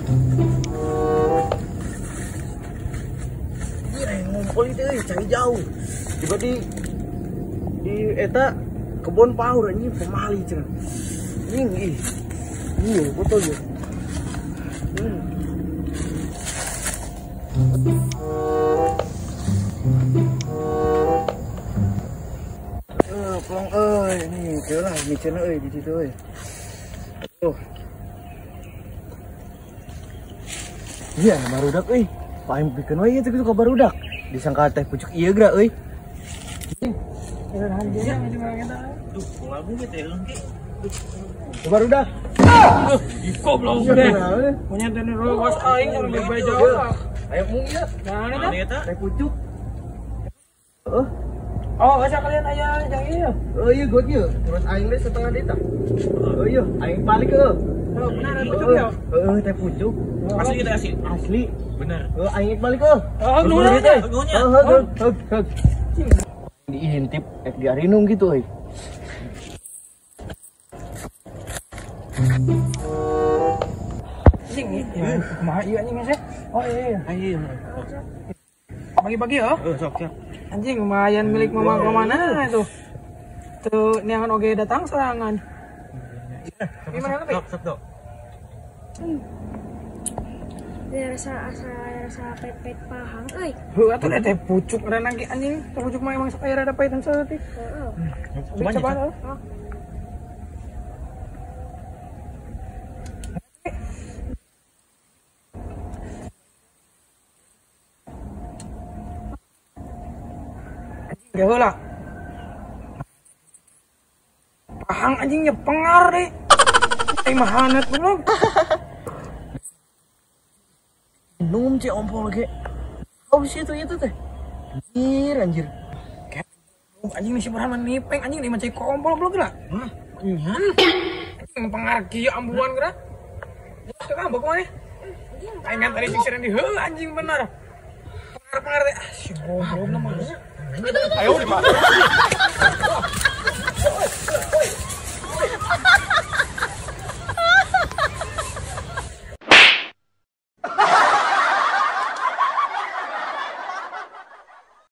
Iya, ngumpul itu euy, cari jauh. Tiba di eta kebon paur anjing pemali cenah. Anjing ih. Iya, betul ya. Pelong euy, nih teu lah miceuna euy di situ euy. Tuh. Iya, barudak euy. Paling pikeun we ieu teh ka barudak. Disangka teh pucuk ieu geura euy. Duh, lagu teh leungke. Barudak. Iko belum deh. Punya teh was aing urang bebeja. Ayo mung ieu. Nah, eta teh pucuk. Heeh. Oh, asa kalian aya jang ieu. Oh iya got ieu. Terus aing teh setengah dita. Oh iya, aing balik heuh. Oh, benar pucuk ya? Heeh, teh pucuk. Asli kita asli. Asli. Bener. Heeh, aing balik heuh. Oh, nuhun teh. Heeh, heeh. Diintip ek diarinung gitu euy. Anjing ieu. Kumaha ieu anjing sih? Oh iya. Iya. Bagi-bagi ya? Heeh, sok siap. Anjing lumayan milik mama kemana itu. Tuh neangan oge datang serangan. Gimana lebih? Sok sok dok. Ya rasa rasa pahit-pahit pahang euy. Heuh atuh teh pucuk ngaranna ge anjing. Teh pucuk mah emang sok aya rada pahitan saeutik. Heeh. Coba tuh. Anjing heula. Pahang anjingnya pengar deh. Ai mah hanet goblok. Num cek ompol ge. Oh sih itu teh. Anjir anjir. Anjing si Burhan mah nipeng anjing di mah cek kompol goblok lah. Hah? Nyan. Anjing pengar kieu ambuan geura. Teu ambek maneh. Aing tadi sing sering di heuh anjing bener. Pengar-pengar teh ah si goblok mah. Ayo di mana?